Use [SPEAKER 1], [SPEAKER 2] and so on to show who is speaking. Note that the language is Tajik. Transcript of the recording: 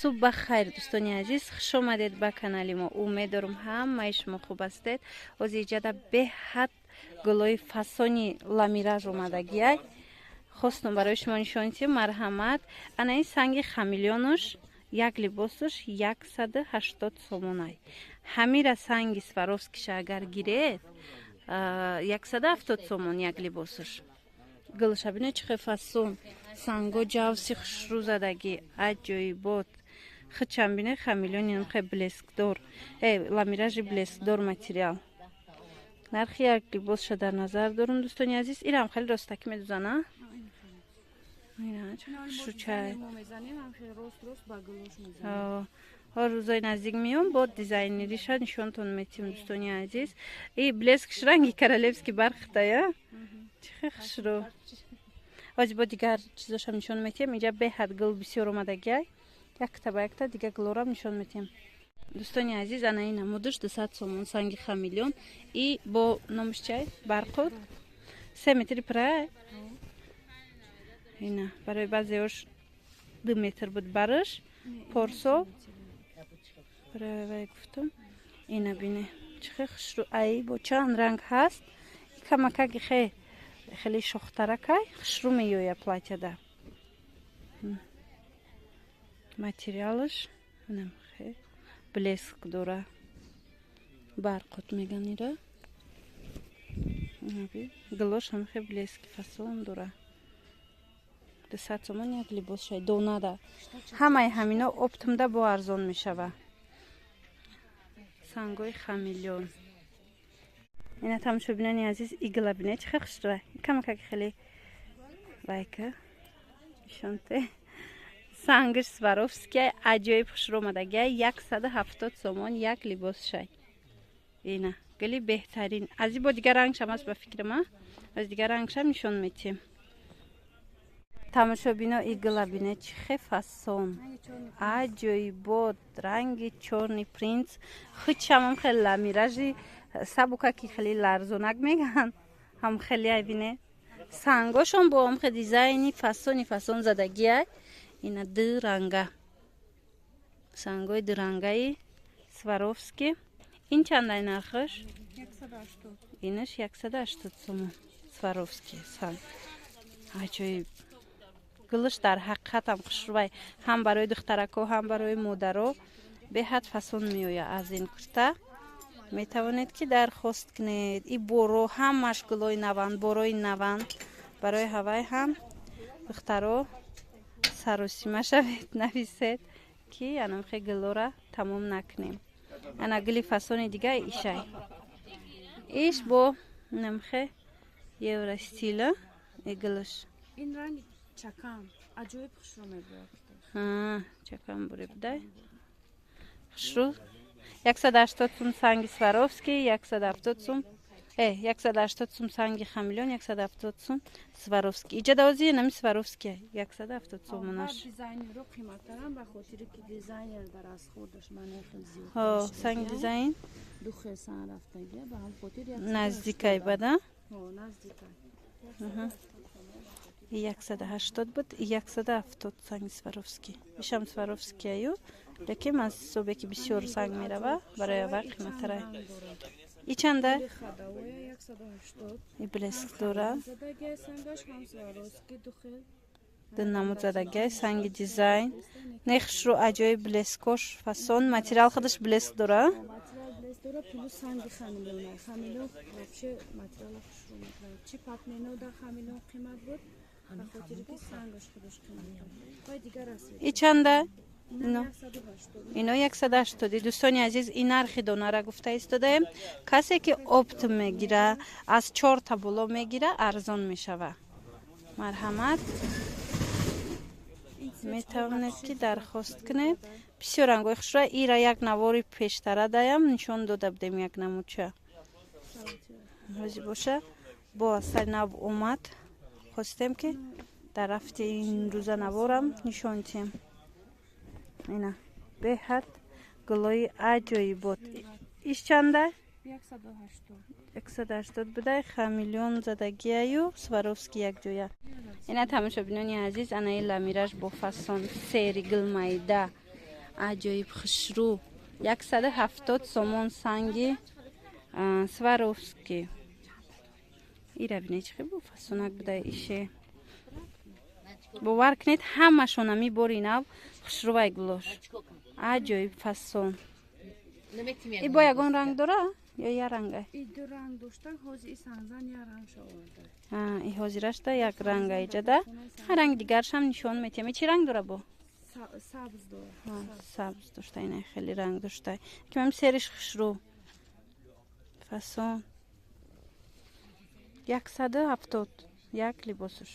[SPEAKER 1] Субҳ ба хайр, дӯстони азиз, хуш омадед ба канали мо. Умед дорум, ҳамаи шумо хуб ҳастед. Ҳозир иҷада беҳад гулои фасони ламираж омадагиай, хостум барои шумо нишон диҳем. Марҳамат, ана ин санги хамелеонуш як либосуш 180 сомонай. Ҳамира санги Сваровскиша агар гиред, 170 сомон як либосуш. Гулша бине, чӣ хел фасон, санго ҷавси хушрӯ задагӣ, аҷоибот. Хичам бине, хамелеони хе блескдор, ламиражи блескдор материал. Нархи як либосша дар назар дорум, дӯстони азиз. Ирам хеле ростакӣ медузана, шучай. Ҳо, рӯзои наздик меём, бо дизайнериша нишонтон метиҳем, дӯстони азиз. И блескш ранги королевский бархатая, чӣ хел хушрӯ. Ҳозир бо дигар чизошам нишон метиҳем. Инҷа беҳад гул бисёр омадагиай, якта ба якта дигар гулорам нишон метиҳем, дӯстони азиз. Ана ин намудуш 200 сомон, санги хамелеон и бо номаш чай, барқут, 3 метри пурай. Ина барои баъзеош 2 метр буд бараш порсо, барои вай гуфтам. Ина бине, чӣ хел хушрӯ, ай бо чанд ранг ҳаст. Камакаги хе хеле шохтаракай, хушрӯ меоя платьяда. Материалаш блеск дора, барқут меган ира. Гулош ҳамихе блески фасон дора. 200 сомон як либос шай донада. Ҳамаи ҳамино оптомда бо арзон мешава. Сангои хамелеон. Ина, тамошобинони азиз, игла бине, чӣ хел хушрӯа. Камакаки хеле вайка нишонте. Сангаш Сваровския, аҷоиб хушрӯ омадагия, 170 сомон як либос шай. Ина гули беҳтарин. Аз и бо дигар рангшам аст, ба фикрама, аз дигар рангшам нишон метиҳем. Тамошобино, игла бине, чӣ хе фасон, аҷоибот, ранги чёрный принц. Хичамам хеле ламиражи сабука, ки хеле ларзонак меган, ҳам хеле. Ай бине, сангошон бо ҳам хе дизайни фасони фасон задагиай. Ина ду ранга, сангои дурангаи Сваровски. Ин чандай нархаш? Инаш 180 сомон, Сваровски санг, аҷоиб. Гулаш дар ҳақиқатам хушрӯвай, ҳам барои духтарако, ҳам барои модаро беҳад фасон меояд. Аз ин курта метавонед, ки дархост кунед. И боро ҳамаш гулои наванд, борои наванд. Барои ҳавай ҳам, духтаро, саросима шавед, нависед, ки анамхе гулора тамом накунем. Ана гули фасони дига ишай, иш бо намхе евростила и гулаш.
[SPEAKER 2] Ин ранги чакан аҷоиб хушрӯ мебояд.
[SPEAKER 1] Чакан буребдай хушрӯ. 180 сум санги Сваровский, 170 сум, 180 сум санги хамелеон, 170 сум Сваровский. Иҷа давози нами Сваровский 170 сумонаш.
[SPEAKER 2] Дизайнеро қиматтарам, ба хотире ки дизайнер дар аз худаш манехел зиёд.
[SPEAKER 1] Ҳо, санги дизайн.
[SPEAKER 2] Ду хел сан рафтагия, ба ҳам хотир.
[SPEAKER 1] Наздикай бада.
[SPEAKER 2] Ҳо, наздикай.
[SPEAKER 1] 180 буд, 170 санги Сваровский. Ишам Сваровскияю, лекин аз ҳисобе ки бисёр санг мерава, барои аввал қиматтарай. И чанда? И блеск дора, ду намуд задагиай, санги дизайн нехшру, аҷоиб, блескош фасон, материал худаш блеск дора.
[SPEAKER 2] Дора, плюс санги хамелеон. Хамелеон вообще материала хушрӯ мекунад. Чи патмено да хамелеон қимат буд, ба хотире ки сангаш худаш қимат буд. Дигар аст.
[SPEAKER 1] И чанда ино? 180. Дӯстони азиз, ин нархи донара гуфта истодаем. Касе ки опт мегира, аз чорта боло мегира, арзон мешава. Марҳамат, метавонед, ки дархост кунед. Бисёр рангои хушра. Ира як навори пештара даям нишон дода будем, як намудча. Ҳозир боша, бо асари нав омад, хостем, ки дар рафти ин рӯза наворам нишон диҳем. Ина беҳад гулои аҷоибот. Иш чанда? 180 будай, хамелеон задагияю Сваровски якҷоя. Ина, тамошобинони азиз, анаи ламираж бо фасон, сери гулмайда. Аҷоиб хушрӯ, 170 сомон. Санги Сваровски. Ира бинед, чӣ хел фасонак буда ише. Бовар кунед, ҳамашон ами бори нав, хушрӯвай гулош, аҷоиб фасон. И бо ягон ранг дора ё як ранга?
[SPEAKER 2] И ду ранг доштан, ҳозир и сангзан як рангша оварда.
[SPEAKER 1] И ҳозирашда як ранга иҷада, ранги дигаршам нишон метиҳам. И чӣ ранг дора бо?
[SPEAKER 2] Сабз дора.
[SPEAKER 1] Сабз дошта, ина хеле ранг дошта, кимам сериш хушрӯ, фасон. 170 як либосуш.